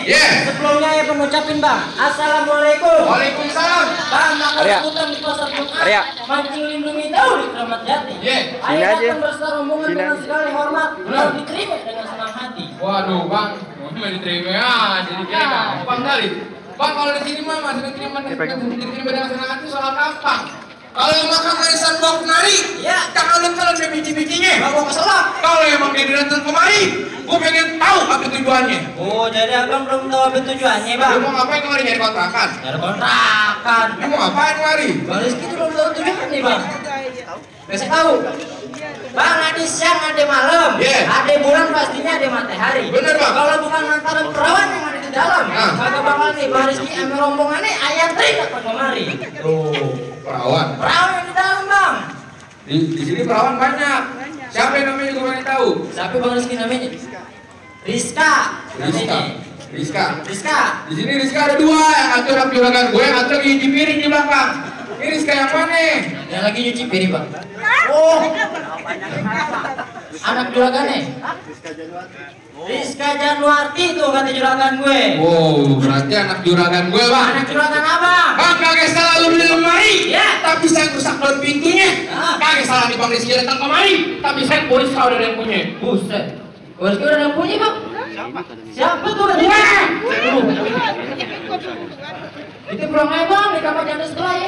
Yeah. Sebelumnya ya pengucapin bang. Assalamualaikum. Waalaikumsalam. Bang, makan Arya. hutan di pasar Blok A. Arya. Mancing lindungi tahu di Kramat Jati. Yeah. Sini Ayo aja. datang berserombongan Sini dengan aja. segala hormat. Lalu diterima dengan senang hati. Waduh bang, mau diterima aja jadi kayak gampang kali. Bang kalau di sini mah masih diterima dengan senang hati soal gampang. Kalau yang makan arisan bang penari, Ya. jangan lihat kalian ada biji-bijinya. Gak mau keselak. Kalau emang dia datang kemari, gue pengen tahu apa tujuannya. Oh, jadi abang belum tahu apa tujuannya bang? Lu mau ngapain kemari nyari kontrakan? Ada kontrakan. Lu mau ngapain kemari? Bang Rizky itu belum tahu tujuan nih bang. Besok tahu. Bang, ada siang, ada malam, Yeah. ada bulan pastinya ada matahari. Bener, Bang. Kalau bukan lantaran perawan yang ada di dalam, Nah. kagak bakal nih Bang Rizky sama rombongannya ayat dapat kemari. Tuh, perawan. Perawan yang di dalam bang. Di sini perawan banyak. Siapa yang namanya gue pengen tahu? Siapa Bang Rizky namanya? Rizka. Rizka. Rizka. Rizka. Di sini Rizka ada dua, yang satu anak juragan gue, yang satu lagi nyuci piring di belakang. Ini Rizka yang mana? Yang lagi nyuci piring bang. Oh. Anak juragannya. Rizka Januarti tuh kata juragan gue. Wow, berarti anak juragan gue bang. Anak juragan abang. Bang, kagak salah lu beli lemari, Ya. tapi saya rusak daun pintunya. Ah. Kagak salah di Bang Rizky datang kemari, tapi saya polis kau udah yang punya. Buset. Bang Rizky udah ada yang punya bang. Siapa tuh? Gue. Itu pulang aja bang, di kamar janda setelah ya.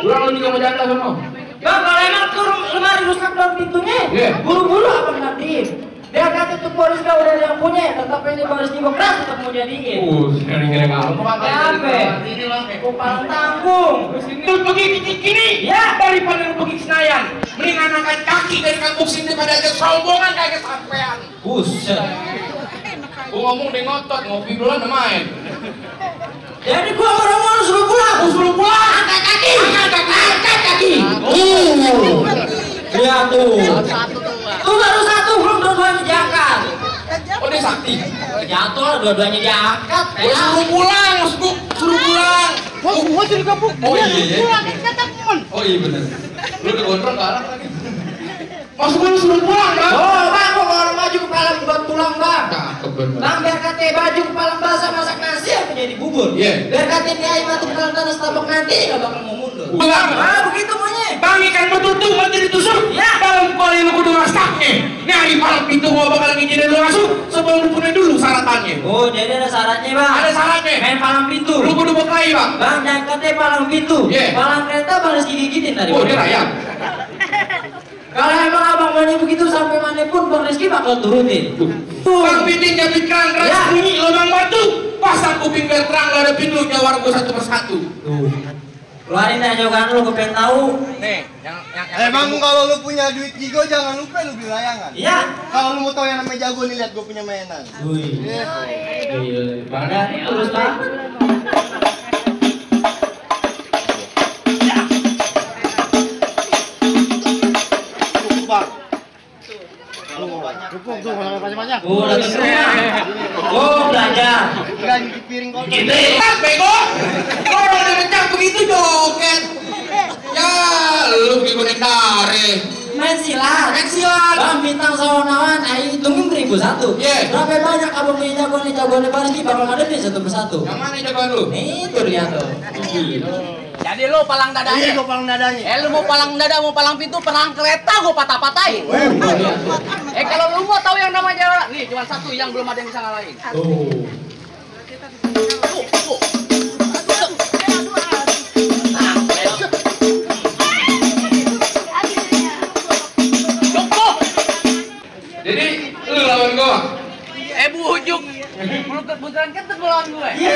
Pulang lu juga mau janda sono. Bang, kalau emang tuh lemari rusak daun pintunya, Iya. buru-buru apa nantiin? Dia kata tuh polis kau udah ada yang punya, tetap ini Bang Rizky keras tetap mau jadiin. Kira-kira kalau mau Pakai apa? ini lah. Kupalan tanggung. Lu pergi ke kini, Ya. daripada lu pergi ke Senayan. Mendingan angkat kaki dari kampung sini pada aja rombongan kayak kesampean. Buset. Gua ngomong dia ngotot, ngopi dulu udah main. Jadi gua orang-orang suruh pulang. Suruh pulang, angkat kaki, angkat kaki. Lihat tuh. Tuh baru satu, belum dua-duanya diangkat. Oh dia sakti. Jatuh lah dua-duanya diangkat. Gua suruh pulang, maksud gua suruh pulang. Gua jadi gabung. Oh iya ya. Pulang kata pun. Oh iya benar. Lu digondrong galak lagi. Maksud gua lu suruh pulang, Bang. Oh bang, gua kalau maju kepala buat tulang bang. Cakep bener. Bang, biar kate baju kepala basah masak nasi apa jadi bubur. Iya. Biar kate nyai mati kepala tanah setapak nanti gak bakal mau mundur. Bang. Ah begitu maunya. Bang ikan betutu mati ditusuk. Ya. Dalam kuali lu kudu masaknya. Nyari palang pintu gua bakal ngizinin lu masuk sebelum lu punya dulu syaratannya. Oh jadi ada syaratnya bang. Ada syaratnya. Main palang pintu. Lu kudu berkelahi, Bang. Bang, jangan kate palang pintu. Iya. Palang kereta Bang Rizky gigitin tadi. Oh dia rayap. Kalau emang abang maunya begitu sampai manapun Bang Rizky bakal turutin. Bang Piting jepit keran keras Ya. bunyi lubang batu. Pasang kuping biar terang gak ada pintu jawar gua satu persatu. Tuh. Keluarin aja kan lu, gue pengen tahu. Nih, yang Emang kalau lu punya duit jigo jangan lupa lu beli layangan. Iya. Kalau lu mau tahu yang namanya jago nih lihat gua punya mainan. Wih. Iya. Iya. Bang Dani terus bang. Cukup bang. Lu mau banyak. Cukup tuh kalau banyak-banyak. Udah semua. Oh belajar. Enggak nyuci piring kau. Gitu ya, bego. Kalau udah kencang begitu joget. Ya, lu gimana tare? Main silat. Main silat. Bang bintang sawan-sawan, ayo hitungin 1001. Iya. Berapa banyak abang punya jagoan Bang Rizky bakal ngadepin satu persatu. Yang mana jagoan lu? Itu dia tuh. Jadi lu palang Iya dadanya. gua paling dadanya. Lu mau palang dada, mau palang pintu, palang kereta gua patah-patahin. Kalau lu mau tahu yang namanya nih cuma satu yang belum ada yang bisa ngalahin. Oh. Tuh. Cukup. Jadi, lu lawan gua. Bujuk. Beneran kan tuh lawan gue. Iya.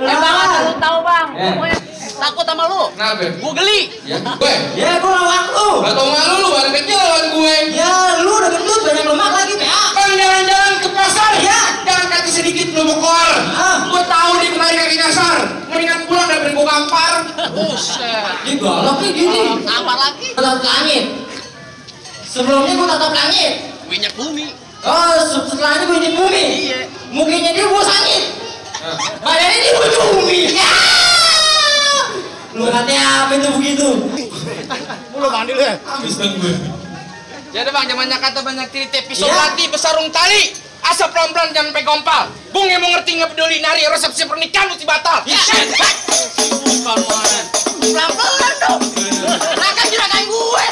Bang, lu tahu bang. Eh. Pokoknya takut sama lu. Kenapa? Gua geli. Ya, gue. Ya gua lawan lu. Gak tau malu lu, ada kecil lawan gue. Ya lu udah gendut banyak lemak lagi PA. Bang jalan-jalan ke pasar Ya. jangan kaki sedikit lu bokor. Ah. Gua tahu dia kemarin kaki nyasar. Mendingan pulang daripada gua gampar. Buset. Dia galak nih gini. Apa lagi? Tatap langit. Sebelumnya gua tatap langit. Minyak bumi. Oh, setelahnya gua injek bumi. Iya. Mukanya dia bos langit. Badannya dia bos bumi. Ya. Lu katanya apa itu begitu? Lu mandi lu ya. Habis dong gue. Jadi bang, zamannya kata banyak titik pisau Iya. mati besarung tali. Asal pelan-pelan jangan sampai gompal. Bung yang mau ngerti nggak peduli nari resepsi pernikahan mesti batal. Pelan-pelan dong. Nah juragan gue.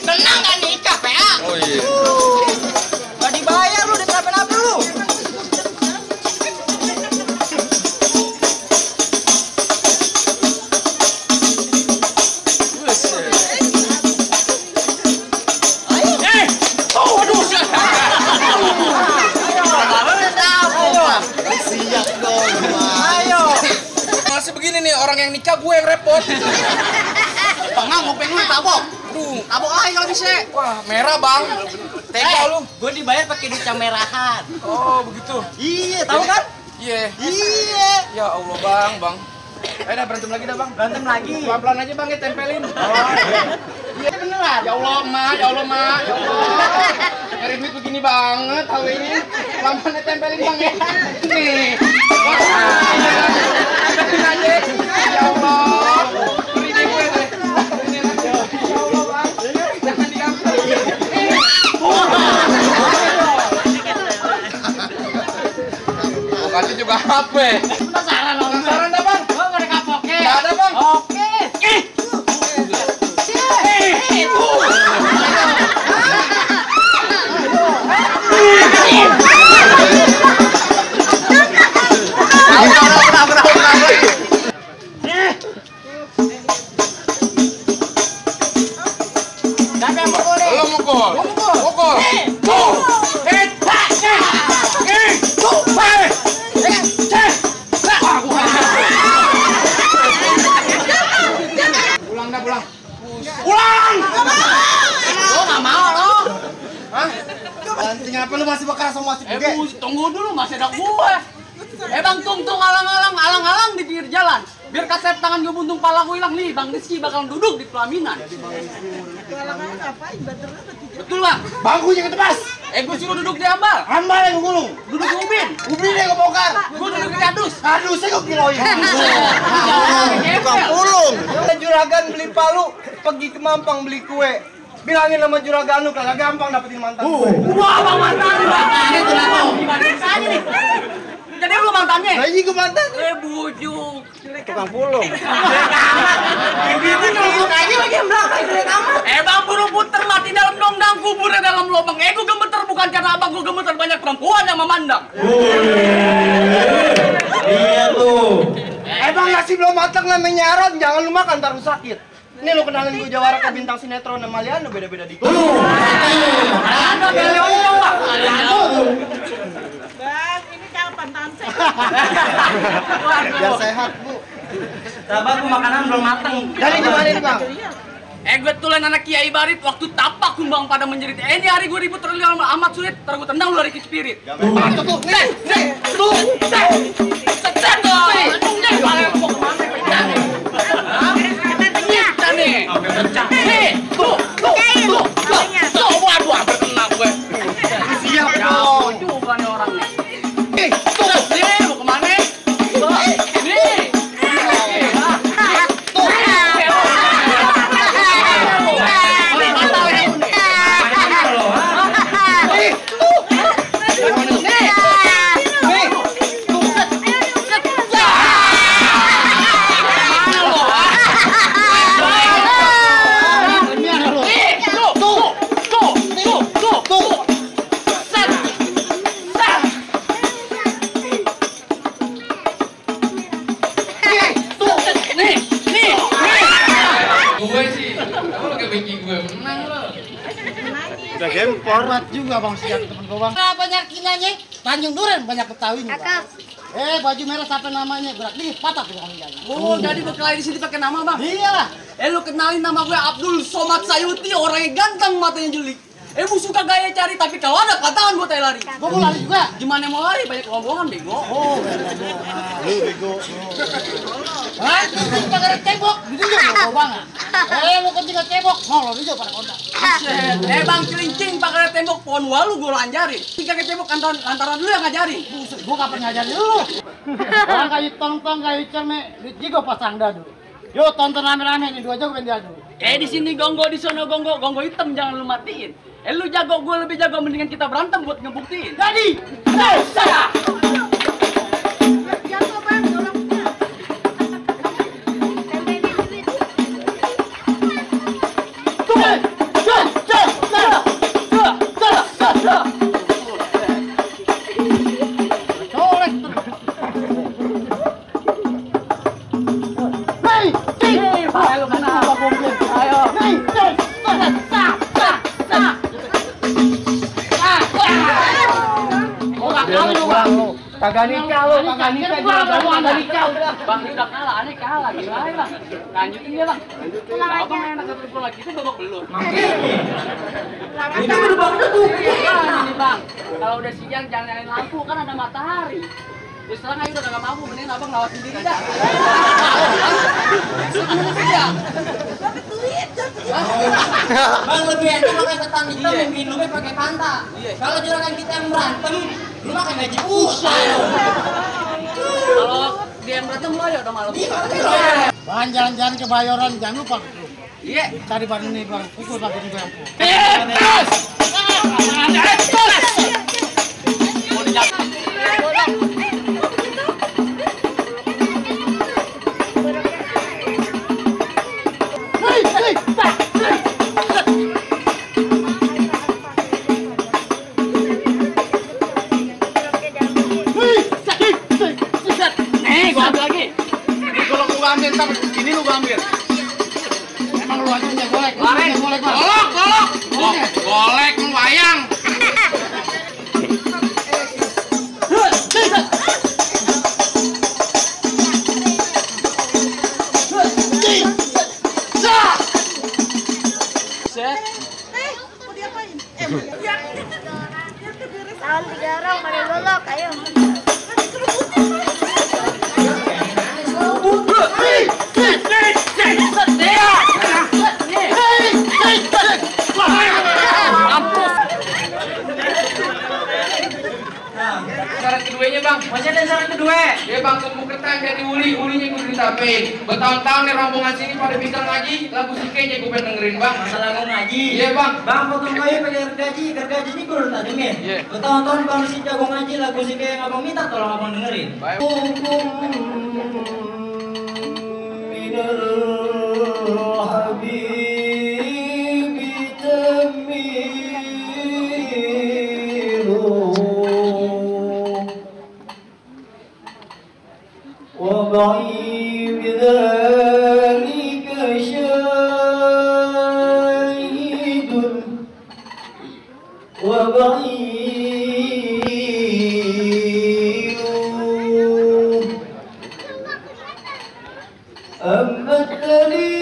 Tenang gak nikah, PA? Oh iya. Gak dibayar lu, diterapen apa lu? Siap dong, Ayo. Masih begini nih orang yang nikah gue yang repot. Pengang, ngupeng lu tabok. Aduh, Tabok aja kalau bisa. wah merah bang. Tega lu. Gue dibayar pakai duit yang merahan. Oh begitu. Iya, tahu kan? Iya. Iya. Ya Allah bang. Ayo dah berantem lagi dah bang. Berantem lagi. Pelan-pelan aja bang ya tempelin. Iya beneran. Ya Allah mak. Nyari duit begini banget tahu ini. Pelan-pelan ya tempelin bang ya. Nih. Tempelin aja. Ya Allah. Beri deh gue deh. Ini aja. Ya Allah bang. Jangan digambar. Bukannya juga HP. Penasaran lo. Saran dah bang. Oh, gak ada kapoknya. Gak ada bang. Oke. Lo mukul. Pulang. Lo nggak mau lo? Banting apa lu masih bakal sama masih buge? Tunggu dulu masih ada gue. Bang tung alang-alang di pinggir jalan. Biar kasep tangan gue buntung pala gue hilang nih, Bang Rizky bakal duduk di pelaminan. Betul bang? Bangkunya ketebas. Gue suruh duduk di ambal. Ambal yang gulung. Duduk di ubin. Ubin yang kebongkar. Gue duduk di kardus. Kardusnya kok kiloin. Tukang pulung. Juragan beli palu, pergi ke Mampang beli kue. Bilangin sama juragan lu kagak gampang dapetin mantan gue. Wah, bang mantan. Ini tuh lah. Gimana aja nih? Jadi lu mantannya? Nah ini gue mantan. Bujuk. Tukang pulung. Begitu nyeluk aja lagi yang belakang jelek amat. Bang buru puter mati dalam dongdang, kuburnya dalam lubang. Gue gemeter bukan karena abang gue gemeter banyak perempuan yang memandang. Iya tuh. Bang nasi belum matang namanya nyaron, jangan lu makan ntar lu sakit. Ini lu kenalin gue Jawara ke bintang sinetron sama Liano beda-beda dikit. Ada beliau Bang. Bang, ini jangan pantangan saya. Biar sehat, Bu. Sabar gue makanan belum matang. Dari gimana nih bang? Gue tulen anak Kiai Barit waktu tapak kumbang pada menjerit. Ini hari gue ribut terlalu amat sulit. Ntar gue tendang lu dari spirit. Tuh, nih, tuh. Setet tuh. Nih, balik mau kemana? Pecah nih. Pecah nih. Nih, tuh. Waduh, hampir kena gue. Siap Ya, dong. juga nih orang nih. Tuh. Nih, mau kemana? Nih. Udah gempor. Kuat juga Bang sejak temen gua Bang. Kenapa nyakinanya? Tanjung Duren banyak betawinya. Kakak. Baju merah siapa namanya? Gerak dikit patah tuh kali jalan. Oh, jadi berkelahi di sini pakai nama, Bang? Iyalah. Lu kenalin nama gue Abdul Somad Sayuti, orangnya ganteng, matanya jelik. Bu suka gaya cari, tapi kalau ada patangan gue tanya lari. Gua mau lari juga. Gimana mau lari? Banyak rombongan, bego. Oh, Lu bego. hah? Lu pakai tembok, itu juga mau banget. Lu ketika tembok, mau lo juga pada kontak. Buset. Bang Celincing pakai tembok pohon walu gue lanjarin. Tiga ke tembok antara dulu yang ngajarin. Buset, gua kapan ngajarin lu? Orang kayu tong-tong, kayu cermek, juga pasang dadu. Yuk tonton rame-rame nih, 2 jam pengen diadu. Di sini gonggo, di sono gonggo hitam jangan lu matiin. Lu jago, gue lebih jago, mendingan kita berantem buat ngebuktiin. Jadi, saya. Jatuh bang, tolongnya. Kagak nikah lo, kagak nikah juga, kagak nikah udah. Bang, ini udah kalah, aneh kalah, gimana bang? Lanjutin dia bang. Abang enak ketemu lagi, itu babak belur. Itu udah bangun tuh. Ini bang, kalau udah siang jangan nyalain lampu, kan ada matahari. Terus terang aja udah gak mampu, mending abang lawat sendiri dah. Bang lebih enak pakai ketan hitam, minumnya pakai Fanta. Kalau juragan kita yang berantem, lu makan gaji usah. Kalau dia yang berantem lo ya udah malam. Bang, jalan-jalan ke Bayoran, jangan lupa. Iya. Tadi baru nih bang, pukul pakai juga. Bebas! Mau dijatuh. Nih, gua ambil lagi. Ini kalau gua ambil, ntar ini lu gua ambil. Emang lu aja punya golek, lu Lari. punya golek bang. Golok. Golek wayang. Mau diapain? Ya. Tahun 3 orang pada golok, ayo. Syarat keduanya bang. Masih ada syarat kedua. Ya bang, tumbuh ketan jadi ulinya gue ditapin. Bertahun-tahun nih rombongan sini pada bisa ngaji, lagu sikenya gue pengen dengerin bang. Masalah mau ngaji. Iya bang. Bang potong kayu pakai gergaji ini gue udah tak denger. Iya. Bertahun-tahun bang si jago ngaji lagu si kayak abang minta tolong abang dengerin. Baik. وضعي بذلك شاهد وبعيد أما الدليل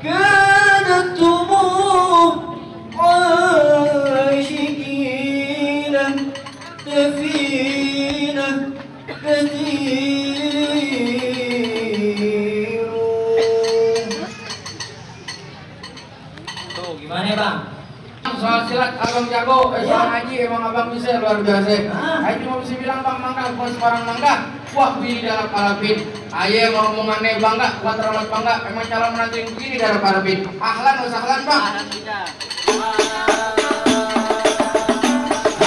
كانت دموع عاشقين تفينا كثير. Tuh gimana bang? Soal silat abang jago, soal ngaji emang abang bisa luar biasa. Ayo cuma bisa bilang bang mangga, bukan sembarang mangga. Wah pilih darah palapin. Ayo ngomongannya bangga, bukan terlalu bangga. Emang calon menantu yang begini darah palapin. Ahlan wasahlan bang.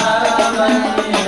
Alhamdulillah.